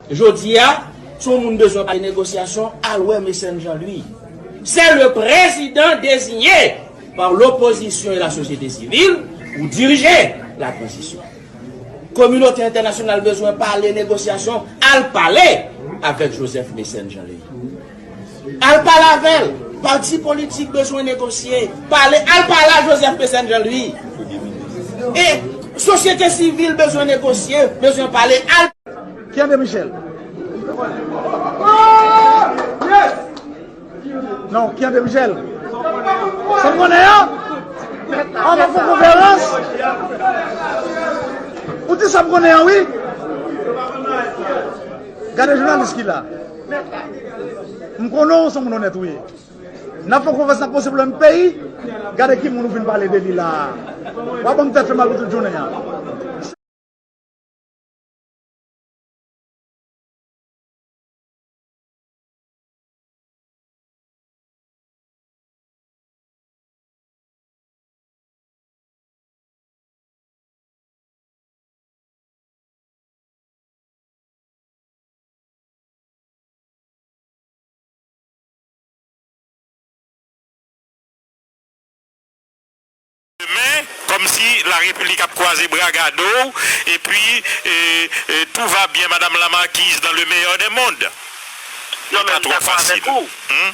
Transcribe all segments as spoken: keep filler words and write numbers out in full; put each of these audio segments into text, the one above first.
Jodi a, si yon moun bezwen pale negosyasyon, al wè Mecène Jean Louis. C'est le président désigné par l'opposition et la société civile pour diriger la transition. Kominote entènasyonal bezwen pale negosyasyon, al pale avèk Joseph Mecène Jean Louis. Al pale avè l. Pati politik bezwen negosye. Pale, al pale a Joseph Mecène Jean Louis. E sosyete sivil bezwen negosye, bezwen pale. Al Ki André Michel? Non, ki André Michel? Sa m konnen an? An, nou fè konferans. Ou di sa m konnen an, wi. Gade jounalis ki la. M konnen w se yon moun onèt ou ye. N ap fè konferans, n ap poze pwoblèm peyi. Gade ki moun ou vin pale de li la a. W ap ban m tèt fè mal pou tout jounen an. Demen, kòmsi la Repiblik ap kwaze bra, gade w, epi, e, e, tout va bien, Madame la Marquise, dans le meilleur des mondes. Non, men m dakò avèk ou. Hmm?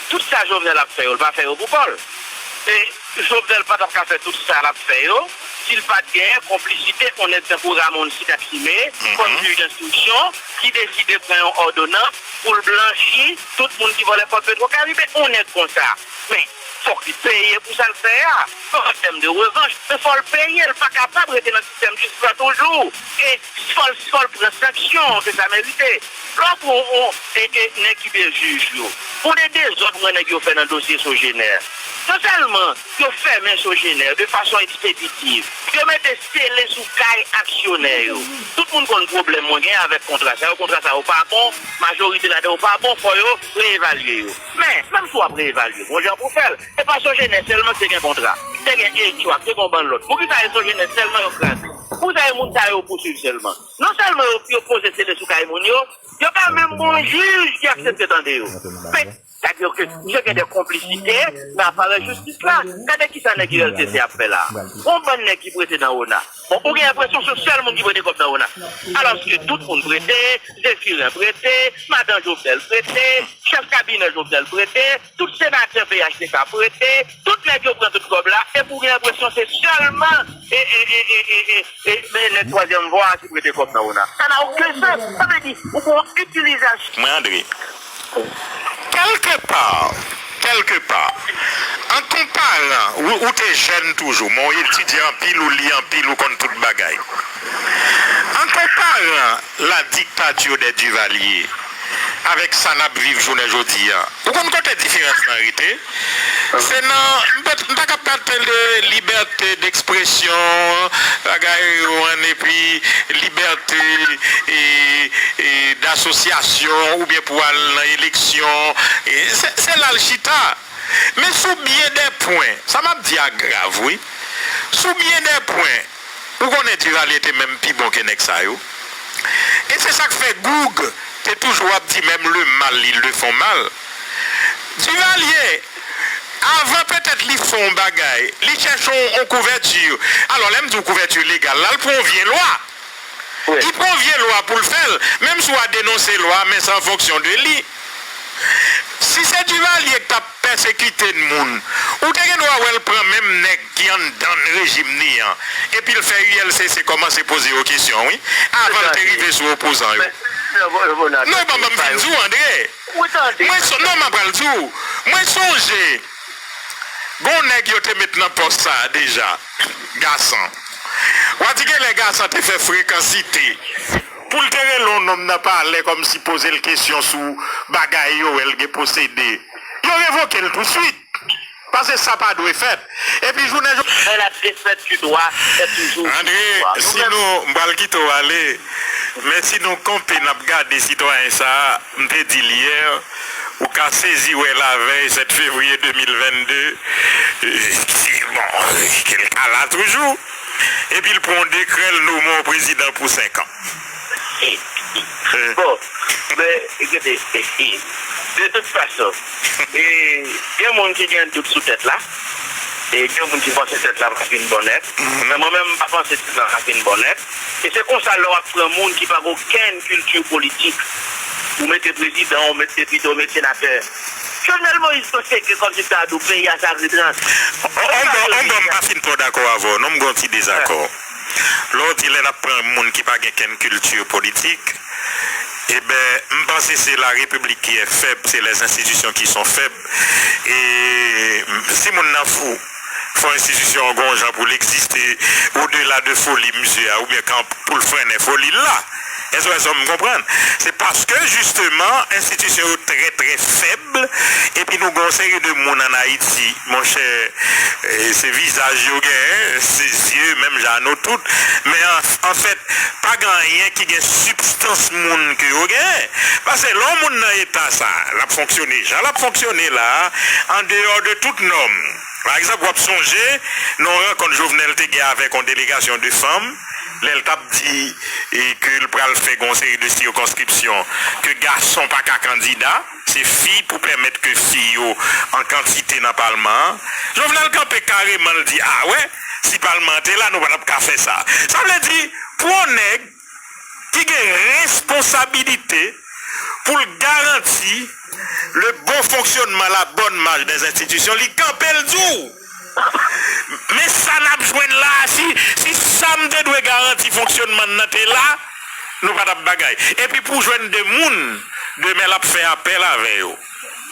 Tout sa Jovenel ap fè yo, l pa fè yo pou kò l. E Jovenel pa t ap ka fè tout sa l ap fè yo si l pa t genyen konplisite yon nèg tankou Ramon Sinaksime, kòm jij denstriksyon, ki deside pran yon òdonans pou l blanchi tout moun ki vòlè kòb Petwokaribe. Yon nèg konsa, men, fòk li peye pou sa l fè a. An tèm de revanch, men fò l peye. L pa kapab rete nan sistèm jistan toujou. E fò l, fò l pran sanksyon ke sa merite. Lè w pran yon, e, e, nèg ki te jij yo, pou de dezòd mwen nèg yo fè nan dosye Sogener. Non sèlman yo fèmen Sogener de fason ekspeditiv, yo mete sele sou kay aksyonè yo. Tout moun konn pwoblèm mwen gen avèk kontra sa yo. Kontra sa yo pa bon, majorite ladan yo pa bon, fò yo reevalye yo. Men, menm si w ap reevalye, gon jan pou fè l. E pa Sogener sèlman ki te gen kontra. Te gen Etchwak, te gen yon bann lòt. Poukisa e Sogener sèlman yo kraze? Poukisa e moun sa yo pouswiv sèlman? Non sèlman yo, yo poze sele sou kay moun yo, yo pa menm gon jij ki aksepte tande yo. Men, sa di ke misye gen de konplisite nan aparèy jistis la. Gade kisa nèg U L T C ap fè la. Yon bann nèg ki prete nan ona. Bon, ou gen enpresyon se sèl moun ki prete kòb nan ona. Alòske tout moun prete, Zephirin prete, madan Jovenel prete, chèf kabinè Jovenel prete, tout senatè P H T K prete, tout nèg yo pran tout kòb la, epi ou gen enpresyon se sèlman e, e, e, e, e, e, e, men nèg twazyèm vwa a ki prete kòb nan ona. Ça n'a aucun sens. Sa vle di, ou gon itilizasyon. Mwen, André, kèlkepa, kèlkepa, an konparan, ou, ou te jèn toujou, men ou etidye anpil, ou li anpil, ou konn tout bagay. An konparan la dictature des Duvalier avèk sa n ap viv jounen jodi a, ou konn kote diferans lan rete? Se nan, m pa, m pa ka pale de libète d'ekspresyon, bagay yo an, epi libète, e, e, d'asosyasyon oubyen pou al nan eleksyon. E se, se la l chita. Men sou byen de pwen, sa m ap di a grav, wi. Sou byen de pwen, ou konnen Duvalier te menm pi bon ke nèg sa yo. E se sa k fè Goug te toujou ap di, même le mal, ils le font mal. Duvalier, avan petèt li fè yon bagay, li chèche yon, yon kouvèti. Alò, lè m di w kouvèti legal la, l pran yon vye lwa. Wi. Li pran yon vye lwa pou l fè l, menm si w a denonse lwa, men se an fonksyon de li. Si se Duvalier k t ap pèsekite moun, ou te gen dwa wè l pran menm nèg ki anndan rejim ni an, epi l fè U L C C kòmanse poze yo kesyon, wi, avan l te rive sou opozan yo. Non, ban, ban m fin di w, André. Mwen so-, non, m ap pral di w. Mwen sonje, gon nèg yo te met nan pòs sa a deja, Gasan. W a di genlè Gasan te fè frekansite pou l te rele yon nonm nan palè kòmsi poze l kesyon sou bagay yo wè l gen posede. Yo revoke l touswit. Paske sa pa dwe fèt. Epi jounen jodi. Dans la défaite du droit, c'est toujours André, si nou, m pral kite w ale, men si nou kanpe n ap gade sitwayen sa a, m te di l yè, ou ka sezi wè lavèy sèt fevriye de mil venn de, e, bon, ke l ka la toujou. Epi l pran yon dekrè, l nonmen yon prezidan pou senk an. Bon, men, gade, de tout fason, e, gen moun ki gen dout sou tèt la, e gen moun ki panse tèt la pa fin bon nèt. Men mwen menm, m pa panse tèt la pa fin bon nèt. E se konsa, lè w ap pran moun ki pa gen okenn kilti politik, ou mete prezidan, ou mete depite, ou mete senatè. Jovenel Moïse konsidere kòmsi ta di w peyi a sa retrans. On, on bò, on bò, m pa fin twò dakò avè w, non, m gen yon ti dezakò. Lè w di lè n ap pran moun ki pa gen kenn kilti politik, eben, m panse se la République qui est faible, c'est les institutions qui sont faibles. E si moun nan fou, fò enstitisyon an gon jan pou l egziste odela de foli misye a, oubyen kan pou l frennen foli l la. Èske w konprann? Se paske, jisteman, enstitisyon yo trè, trè fèb, epi nou gen yon seri de moun ann Ayiti, monchè, e, se vizaj yo genyen, se zye, menm jan nou tout. Men an, anfèt, pa gen anyen ki gen sibstans moun ke yo genyen. Paske lè yon moun nan eta sa, l ap fonksyone jan l ap fonksyone la a, an deyò de tout nòm. Pa egzanp, w ap sonje nan yon rankont Jovenel te gen avèk yon delegasyon de fanm, lè l t ap di, e, ke l pral fè gen yon seri de sikonskripsyon, ke gason pa ka kandida, se fi pou pèmèt ke fi yo an kantite nan palman an. Jovenel kanpe kareman, l di, a wè, si palman an te la, nou pa t ap ka fè sa. Sa vle di, pou yon nèg ki gen responsabilite pou l garanti le bon fonctionnement, la bonne marche des institutions, li kanpe l di w, men sa n ap jwenn la a, si, si sa m te dwe garanti fonksyonman n nan te la, nou pa t ap bagay. Epi pou jwenn de moun, demen l ap fè apèl avè yo.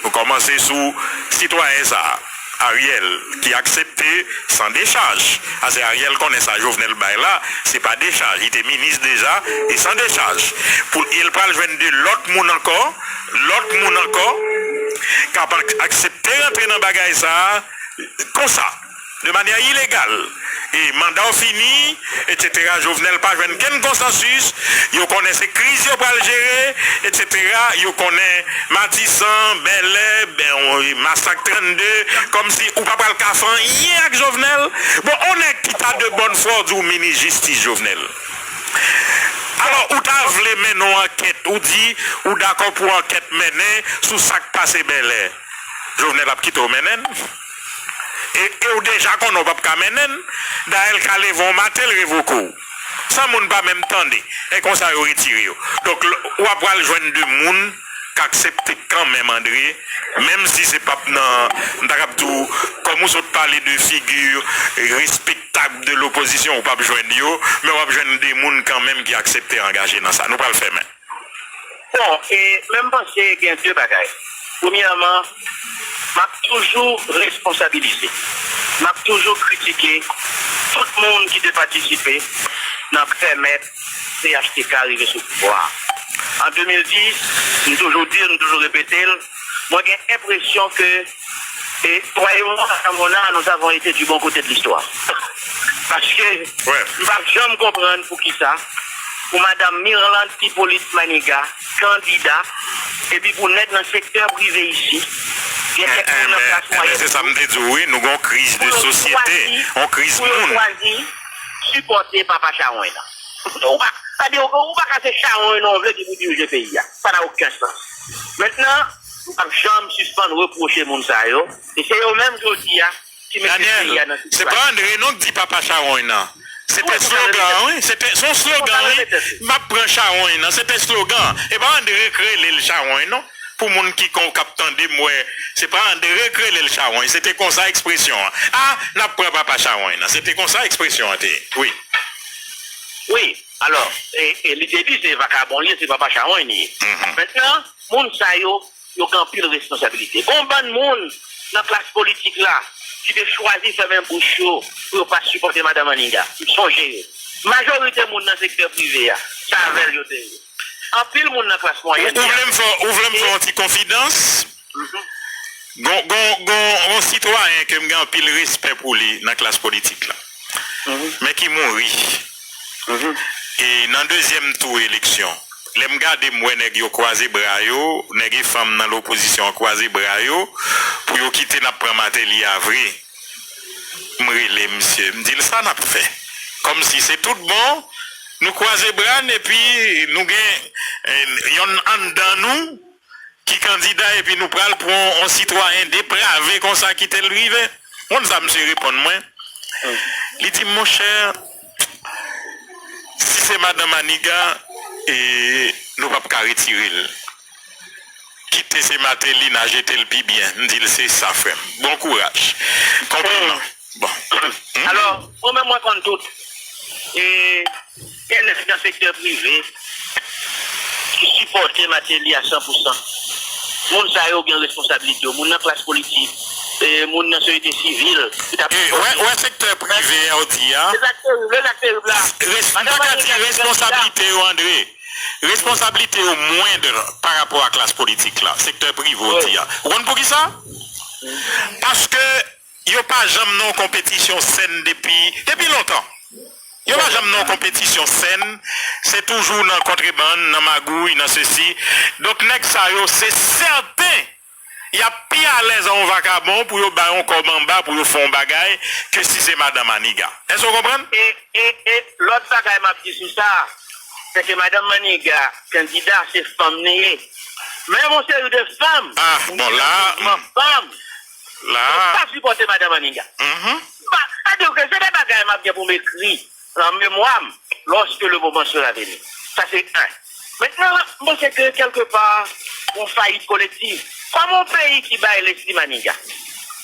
Nou kòmanse sou sitwayen sa a, Ariel, ki aksepte san dechaj. Paske Ariel konnen sa Jovenel bay la, se pa dechaj. Li te minis deja, e san dechaj. Pou, e l pral jwenn de lòt moun ankò, lòt moun ankò, k ap ak-, aksepte rantre nan bagay sa a, konsa, de manyè ilegal. E manda w fini, etsetera. Jovenel pa jwenn kenn konsansis. Yo konnen se kriz yo pral jere, etsetera. Yo konnen Matisan, Bèlè, ben, masak trannde, kòmsi ou pa pral ka fè anyen ak Jovenel. Bon, on nèg ki ta de bòn fwa w di w minis jistis Jovenel. Alò, ou ta vle mennen yon ankèt, ou di ou dakò pou ankèt mennen sou sa k pase Bèlè. Jovenel ap kite w mennen l. E, e w deja konnen w p ap ka mennen l. Dayè, l ka leve yon maten, l revoke w. San moun pa menm tande. E konsa yo retire yo. Donk, l-, w ap pral jwenn de moun k aksepte kanmenm André, menm si se p ap nan, m ta kab di w, kòm ou sot pale de figi respektab de lopozisyon, ou p ap jwenn yo, men w ap jwenn de moun kanmenm ki aksepte angaje nan sa. Nou pral fèmen. Bon, e, men m panse gen de bagay. Premyèman, m ap toujou responsabilize. M ap toujou kritike tout moun ki te patisipe nan pèmèt C H T K rive sou pouvwa a. An de mil dis, m toujou di l, m toujou repete l, mwen gen enpresyon ke, e, croyez-moi, à mon âme, nous avons été du bon côté de l'histoire. Paske m p ap janm konprann poukisa pou madanm Mirlande Hippolyte Manigat kandida, epi pou nèg nan sektè prive isi, gen kèk moun nan klas mwayèn, se sa m te di w, wi, nou gen yon kriz de sosyete, yon kriz moun. Pou yo chwazi sipòte papa chawony nan. Ou pa, sa di, ou pa ka se chawony nan w vle ki pou dirije peyi a. Sa na okenn sans. Mentnan, nou p ap janm sispann repwoche moun sa yo. E se yo menm jodi a ki mete peyi a nan sitiyasyon. Daniel, se pa André non k di papa chawony nan. Se te slogan, wi. Se te, se yon slogan, wi. M ap pran chawony nan. Se te slogan. E pa André k rele l chawony non. Pou moun ki kon, k ap tande m, wè, se pa André k rele l chawony. Se te konsa ekspresyon an. A, n ap pran papa chawony nan. Se te konsa ekspresyon an te ye. Wi. Wi. Alò, e, e li te di se vakabon li ye, se papa chawony li ye. Mentnan, moun sa yo, yo gen anpil responsabilite. Gon bann moun nan klas politik la ki te chwazi fèmen bouch yo pou yo pa sipòte madanm Manigat. M sonje yo. Majorite moun nan sektè prive a, se avè l yo te ye. Anpil moun nan klas mwayèn. Ou, ou vle m fè, ou vle m fè yon ti konfidans? Gon, gon, gon, gon sitwayen ke m gen anpil respè pou li nan klas politik la. Men ki mouri. E nan dezyèm tou eleksyon, lè m gade, m wè nèg yo kwaze bra yo, nèg e fanm nan lopozisyon an kwaze bra yo pou yo kite n ap pran Martelly a vre. M rele misye, m di l sa n ap fè. Kòmsi se tout bon, Nou kwaze bra n epi nou gen eh, yonn anndan nou ki kandida epi nou pral pran yon sitwayen deprave konsa kite l rive. Konn sa misye reponn mwen. Li di m, monchè, si se madan Maniga, e, nou p ap ka retire l. Kite se Martelly, n a jete l pi byen. M di l se sa, frè m. Bon kouraj. Konpliman. Bon. Alò, mwen menm mwen konn tout. E gen nèg nan sektè prive ki sipòte Martelly a san pou san. Moun sa yo gen responsablite yo. Moun nan klas politik, e, moun nan sosyete sivil ki t ap sipòte. Wè sektè prive a w di a. Se sa k terib, se sa k terib la. Res, m ta ka di responsablite yo, Andre. Responsablite yo mwendr pa rapò a klas politik la. Sektè prive w di a. Ou konn poukisa? Paske yo pa janm nan yon konpetisyon sèn depi, depi lontan. Yo pa janm nan yon konpetisyon sèn, se toujou nan kontrebann, nan magouy, nan sesi. Donk nèg sa yo, se sèten, y ap pi alèz a yon vakabon pou yo bay yon kòb anba pou yo fè yon bagay ke si se madan Maniga. Èske w konprann? E, e, e lòt bagay m ap di sou sa, se ke madan Maniga, kandida, se fanm li ye. Menm yon seri de fanm, ah, bon, la, fanm, la. Pa sipòte madan Maniga. Sa di ke se de bagay m ap gen pou m ekri nan memwa m lorsque le moment sera venu. Sa se en. Mentnan, m panse ke kèlkepa, yon fayit kolektif. Kòman yon peyi ki bay Leslie Maniga,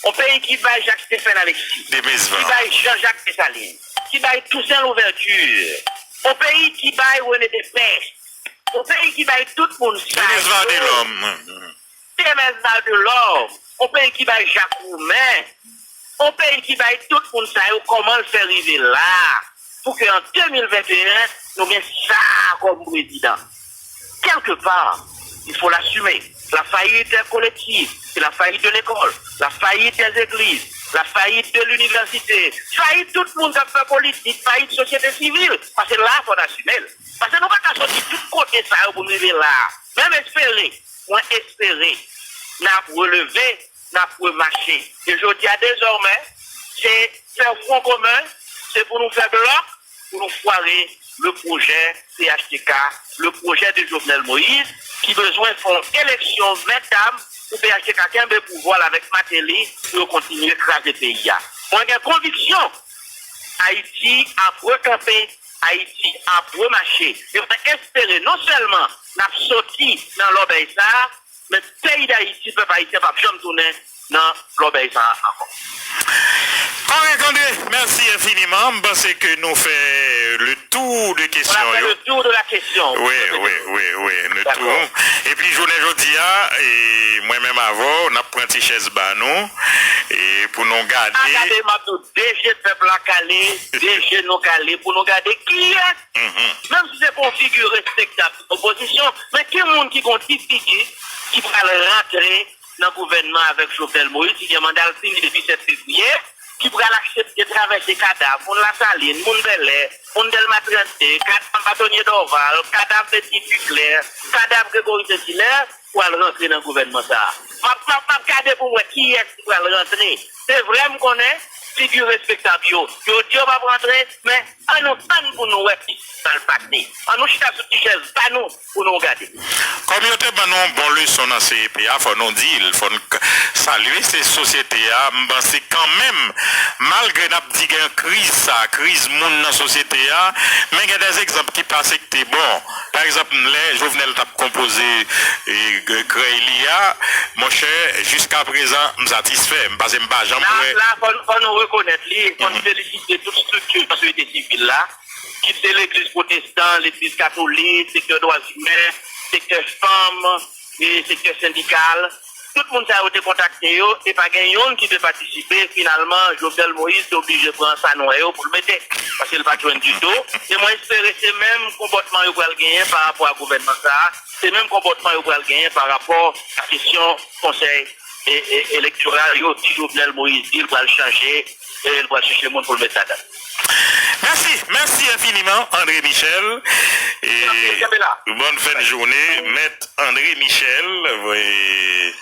yon peyi ki bay Jacques Stephen Alexis, ki bay Jean-Jacques Dessalines, ki bay Toussaint Louverture, yon peyi ki bay René Dépêche, yon peyi ki bay tout moun sa yo. Denis Valdélorme. Yon peyi ki bay Jak Woumen, yon peyi ki bay tout moun sa yo, kòman l fè rive la a, pou ke an de mil venteyen, nou gen sa a kòm prezidan? Quelque part, il faut l'assumer. La faillite est collective, c'est la faillite de l'école, la faillite des églises, la faillite de l'université, fayit tout moun k ap fè politik, fayit sosyete sivil, paske la a fò n asime l. Paske nou pa ka soti tout kote sa yo pou n rive la a. Men m espere, mwen espere, n ap releve, n ap remache. E jodi a dezòmè, se fè fwon komen, se pou nou fè blòk, pou nou fware le pwojè P H T K, le pwojè de Jovenel Moïse, ki bezwen fè yon eleksyon vètab pou P H T K kenbe pouvwa l avèk Martelly pou yo kontinye kraze peyi a. Mwen gen konviksyon Ayiti ap rekanpe, Ayiti ap remache. E mwen espere non sèlman n ap soti nan lòbèy sa a, men peyi Dayiti, pèp ayisyen p ap janm tounen nan lòbèy sa a ankò. Kòrèk, Andre, mèsi enfiniman. M panse ke nou fè le tour de kesyon yo. On a fait le tour de la question. Wi, wi, wi, wi, le tour. Epi jounen jodi a, e, mwen menm avè w, n ap pran ti chèz ba nou, e, pou nou gade. A gade, m ap di w, de je pèp la kale, de je nou kale, pou nou gade kiyès, menm si se pa yon figi respektab opozisyon, men ki moun ki gen yon ti figi ki pral rantre nan gouvènman avèk Jovenel Moïse, ki gen manda l fini depi sèt fevriye, ki pral aksepte travèse kadav moun Lasalin, moun Bèlè, moun Dèlma trannde, kadav Batonye Dòval, kadav Beti Diklè, kadav Gregory Saint-Hilaire, pou al rantre nan gouvènman sa a. M ap, m ap, m ap gade pou m wè kiyès ki pral rantre. Se vre m konnen figi respektab yo, yo di yo p ap rantre, men ann nou tann pou nou wè ki pral pase. Ann nou chita sou ti chèz pa nou pou nou gade. Kòm yo te ban nou yon bon leson nan C E P a, fò nou di l, fò n k-, salye se sosyete a, m panse kanmenm, malgre n ap di gen kriz sa, kriz moun nan sosyete a, men gen de egzanp ki pase ki te bon. Pa egzanp, lè Jovenel t ap konpoze, e, g-, krèy li a, monchè, jiskaprezan, m satisfè, m pase m pa janm wè. La, la, fò, fò nou rekonèt li, fò n felisite tout strikti sosyete sivil la, kit se legliz pwotestan, legliz katolik, sektè dwa imen, sektè fanm, e sektè sendikal. Tout moun sa yo te kontakte yo, e pa gen youn ki te patisipe. Finalman, Jovenel Moïse te oblije pran sa n wè yo pou l mete, paske l pa t jwenn ditou. E mwen espere se menm konpòtman yo pral genyen pa rapò a gouvènman sa a, se menm konpòtman yo pral genyen pa rapò a kesyon konsèy e, e, elektoral yo, si Jovenel Moïse di l pral chanje, e l pral chèche moun pou l met ladan l. Mèsi, mèsi enfiniman, André Michel. E bòn fen jounen, Mèt André Michel. E